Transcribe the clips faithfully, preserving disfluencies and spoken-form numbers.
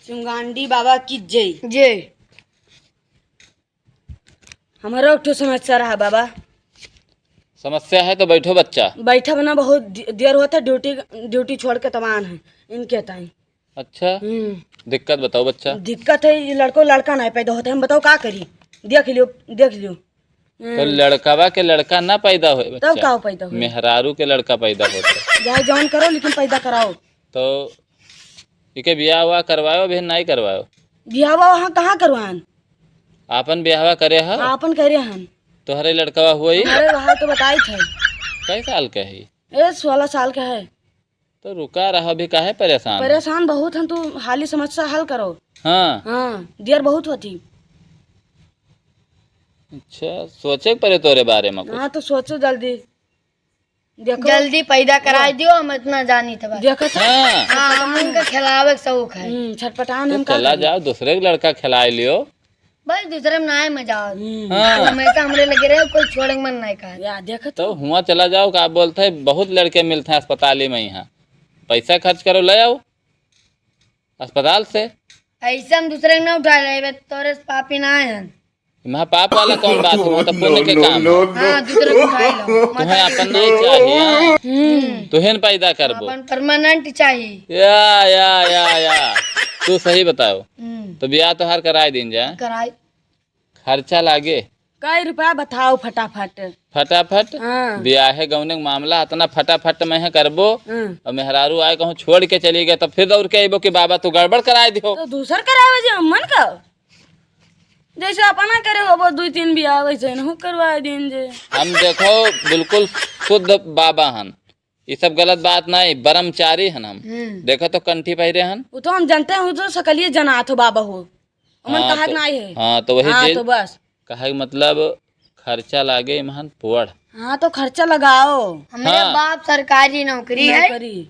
चुंगांडी बाबा की जय। जय। हमारा एक ठो समस्या रहा बाबा। समस्या है तो बैठो बच्चा। बैठब ना, बहुत दे-, देर होता, ड्यूटी, ड्यूटी छोड़ के तमान है इनके ताई। अच्छा, हम्म। दिक्कत बताओ बच्चा। दिक्कत है, ये लड़को लड़का नहीं पैदा होता है, हम बताओ का करी? देख लियो, देख लियो। तो हम्म। लड़कवा के लड़का ना पैदा होए तब बच्चा, का पैदा होए? मेहरारू के लड़का पैदा होता है। चाहे जौन करो, लेकिन पैदा कराओ। तो इके बियाह हुआ करवायो, अभी नहीं करवायो? बियाह हुआ वहाँ कहाँ करवाएन? आपन बियाहवा करे है? आपन करे हन। तोहरे लड़कवा हुई? अरे वहाँ तो बताई थे। कई साल के है? ए, सोलह साल के है। तो रुका रहो, अभी काहे परेशान हो? परेशान बहुत हन, तू हाली समस्या हल करो। हाँ। हाँ, देर बहुत होती। अच्छा, सोचे के पड़े तोरे बारे में कुछ। हाँ, तो सोचो जल्दी। देखो। जल्दी पैदा कराई दियो, हम इतना जानी थे बस। देखो तो। हाँ। हाँ, हम उनका खिलावे के शौक है। हम्म, छटपटान तो हम का चला करी? जाओ, दूसरे के लड़का खिलाई लियो। भाई, दूसरे में ना है मजा आवत। हम्म। हाँ। तो हमेशा हमरे लगे रहे, कोई छोड़े के मन नहीं कहा। या, देखो तो। तो हुआ चला जाओ, का बोलते हैं, बहुत लड़के मिलते हैं अस्पताली में यहाँ। पैसा खर्च करो, ले आओ अस्पताल से। ऐसे हम दूसरे के ना उठा लेबे, तोरे से पापी ना है। महापाप वाला कौन बात हुआ, तो पुण्य के काम है। हाँ, दूसरे को उठा लो। तुम्हें अपन नहीं चाहिए, हाँ? हम्म। तुहें पैदा करबो। अपन permanent चाहिए। या, या, या, या। तू सही बताओ। हम्म। तो बियाह तोहार कराए दिन जा। कराई। खर्चा लागे? कई रुपया बताओ फटाफट। फटाफट? हाँ। बियाहे गौने के मामला इतना फटाफट में है करबो, हाँ। और मेहरारू आए कहूँ छोड़ के चली गए, तो फिर दौड़ के अइबो कि बाबा तू गड़बड़ कराए दिहो। तो दूसर करावे जे अम्मन का? जैसे अपना करे होबो दुई तीन बियाह, वैसे इनहू करवाए दीन जे। हम देखो बिल्कुल शुद्ध बाबा हन, ई सब गलत बात नहीं, ब्रह्मचारी हन हम। हम्म। देखो तो कंठी पहिरे हन। वो तो हम जानते हैं, वो तो सकलिए जनात हो बाबा हो। हमन हाँ, कहा तो, नहीं है। हाँ, तो वही हाँ, चीज। तो बस। कहे के मतलब खर्चा लागे इमहन पोड़। हाँ, तो खर्चा लगाओ। हमरे हाँ। बाप सरकारी नौकरी है। नौकरी।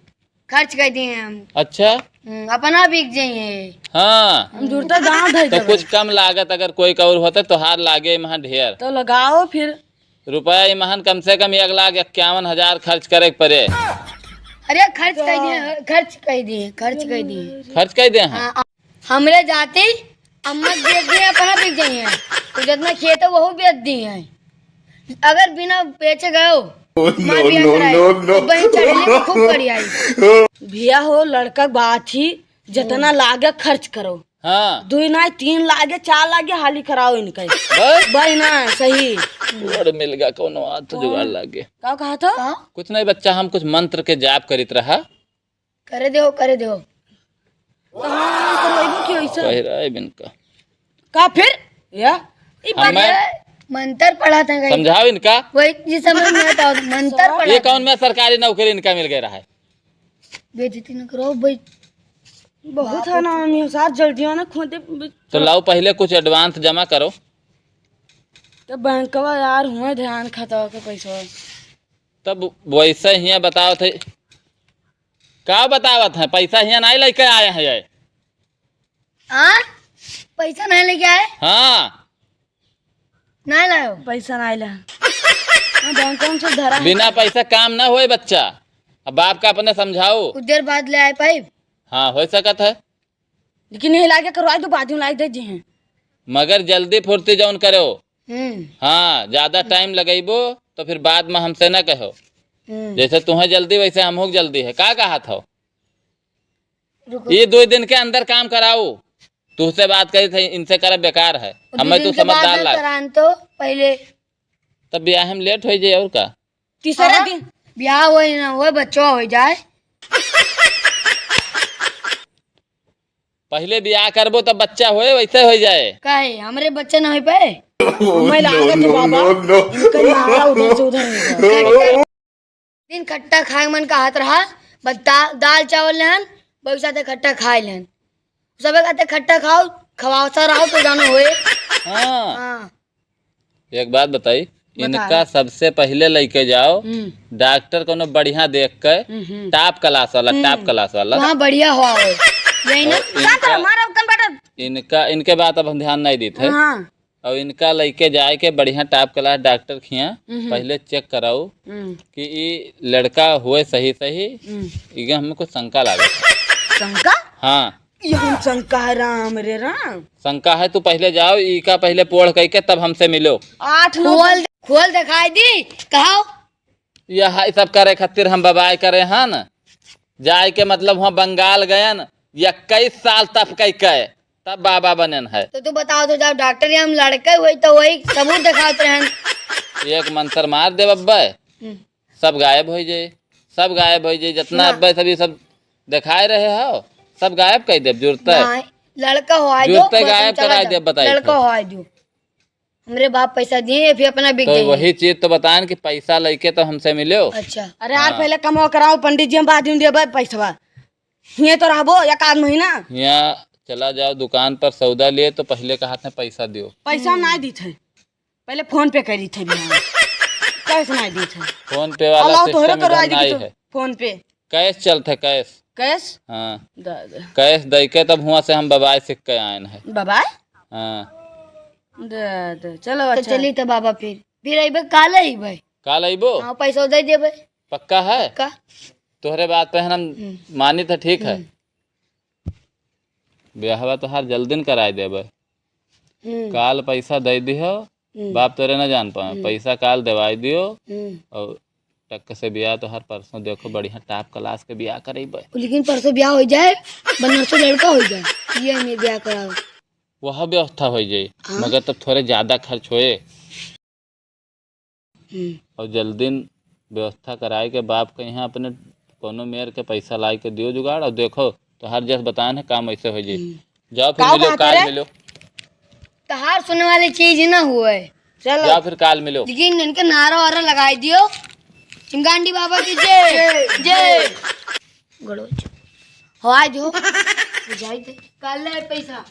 खर्च कर दिए हम। अच्छा। हम्म, अपना बिक जाइए। हाँ। हम जुड़ता गाँव धर तो देबे। कुछ कम लागत अगर कोई का और होता, तोहार लागे इमहन ढेर। तो लगाओ फिर। रुपया इमहन कम से कम एक लाख इक्यावन हजार खर्च करे के पड़े। अरे खर्च कर दिए, खर्च कर दिए, खर्च कर दिए। खर्च कर दे हैं? हाँ, हमरे जाति अम्मा बेच दी है, अपना बिक जाई है। तो जितना खेत है, वहू बेच दी है। अगर बिना बेचे गयो, मार बिया कराए, तो बहिन चढ़िए खूब करियाई। भैया हो, लड़का के बात ही, जितना लागे खर्च करो। हाँ। दुई ना, तीन लागे, चार लागे, हाली कराओ इनका। बस? बस ना, सही। बड़ मिल गया, कौनो आज तो जुगाड़ लागे। का कहा था? हाँ? कुछ नहीं बच्चा, हम कुछ मंत्र के जाप करित रहा। करे देहो, करे देहो। कहाँ करवाइबो कि ऐसा? कह रहा है इनका। का फिर? या? ई हमें बात मंत्र पढ़ा था कहीं। समझाओ इनका। कोई जी समझ में आता हो, मंत्र पढ़ा ये था। कौन में सरकारी नौकरी इनका मिल गया रहा है? बेइज्जती न करो भाई। बहुत है ना, हम साथ जल्दी आना खोदे। तो लाओ पहले कुछ advance जमा करो। तो बैंकवा यार हुए ध्यान खाता के पैसा। तब वैसे हियाँ बतावत है। का बतावत है? पैसा हियाँ नहीं लेके आए हैं ये। हाँ? पैसा नहीं लेके आए? हाँ। नहीं लायो? पैसा नहीं ला। हाँ, बैंक में से धरा है। बिना पैसा काम ना होए बच्चा। अब बाप का अपने समझाओ। कुछ देर बाद ले आए पाइब? हाँ, हो सकत है। लेकिन यही लागे करवाई दो, बाद में लाग दे जी हैं। मगर जल्दी फुर्ती जौन करो। हम्म। हाँ, ज्यादा टाइम लगइबो तो फिर बाद में हमसे ना कहो। हम्म। जैसे तुम्हें जल्दी वैसे हमहू के जल्दी है। का कहत हो? रुको। ये दो दिन के अंदर काम कराओ। तुझसे बात करी थे, इनसे करब बेकार है। दो हमें दिन तू के बाद समझदार में लाग। करान तो पहले। तब ब्याह में लेट हो जाए और का? तीसरा हाँ, दिन। ब्याह होई ना होई, बच्चा हो जाए। पहले ब्याह करबो तब बच्चा होए, वैसे हो जाए। काहे, हमरे बच्चा ना हो पाए? मैं लागत है बाबा, कहीं आ रहा उधर से उधर हो जाए। दिन खट्टा खाए मन का हाथ रहा, बस दा-, दाल चावल लेहन, वही साथे खट्टा खाए लेहन। सबे कहते खट्टा खाओ, खवासा रहो तो जानो होए। हाँ। हाँ। एक बात बताई, बता। इनका सबसे पहले लेके जाओ हम्म। डॉक्टर कोनो बढ़िया देख के, हम्म, हम्म। Top class वाला, हम्म। Top class वाला। वहाँ बढ़िया हुआ हो। यही ना? और इनका, हमारा कम बेटा। इनका, इनके बात अब हम ध्यान नहीं देते। हाँ। और इनका लेके जाए के बढ़िया top class डॉक्टर खिया हम्म। पहले check कराओ हम्म। कि ई लड़का हुए सही सही, हम्म। इके हमें कुछ शंका लागत है। शंका? हाँ। ये हम शंका है, राम रे राम। शंका है, तू पहिले जाओ, ई का पहिले पोढ़ कइके तब हमसे मिलो। आठ नौ खोल, खोल देखाई दी, कहो। यह है सब करे खातिर हम बबाय करे हन। जाए के मतलब हुआँ बंगाल गयन, इक्कीस साल तप कइके तब बाबा बनेन है। तो तू बताओ तो, जब डॉक्टर या हम लड़के हुई तो वही सबूत देखावत रहन। एक मंत्र मार देब अब्बे, हम्म। सब गायब होइ जाई, सब गायब होइ जाई। जितना ना। अब्बे सभी सब देखाए रहे हो, सब गायब कइ देब। जुरते ना, लड़का हो आए दो, जुरते गायब चला कराए जाओ। देब, बताई लड़का फिर। हो आए दो। हमरे बाप पैसा दिए, फिर अपना बिक तो जाइए। वही चीज तो बताएन कि पैसा लइके तो हमसे मिलो। अच्छा। अरे यार, हाँ। पहिले कमवा कराओ पंडित जी, हम बाद में देबे पैसवा। हिये तो रहबो एक आध महीना। हियाँ चला जाओ दुकान पर सौदा लिए तो पहिले कहा थे पैसा दियो। पैसा हम नाहीं दीत है, पहिले फोन पे करी थे बिहान। कैश नाहीं दीत है। फोन पे वाला अल्लाह तोहरे सिस्टम करवा इधर दी नाहीं तो है। फोन पे। कैश चलत है, कैश। कैश? हाँ। दा, दा। कैश दइके तब हुआँ से हम बबाय सीख के आएन है। बबाय? हाँ। दा, दा। चलो तो अच्छा। चली तो बाबा फिर। फिर अइबे, काल अइबे। काल अइबो? हाँ, पैसा दे देबे। पक्का है? पक्का। तोहरे बात पे हम हम्म। मानित है, ठीक है। हम्म। ब्याहवा तोहार जल्दिन कराए देबे। हम्म। काल पैसा दे दिहो, हम्म। बाप तोरे ना जान पावे। हम्म। पैसा काल देवाई दियो हम्म। और टक से ब्याह तोहार परसों देखो, बढ़िया top class के ब्याह करेबे। लेकिन परसों ब्याह होइ जाए, बनारसो लड़का होइ जाए, ये हमें ब्याह कराओ। वह व्यवस्था होइ जाई, हाँ। मगर तब थोड़े ज्यादा खर्च होए। हम्म। और जल्दिन व्यवस्था कराए के बाप के यहाँ अपने कोनो मेर के पैसा लाए के दियो जुगाड़, और देखो तोहार जस बताएन है काम ऐसे होइ जाई। हम्म। जाओ फिर काव मिलो, कहा काल करे? मिलो। तोहार सुने वाली चीज ही ना हुए। चलो। जाओ फिर काल मिलो। लेकिन इनके नारा वारा लगाई दियो। सिंगांडी बाबा की जय। जय। गड़ो। हवा जो। बुझाई दे। काल ले पैसा।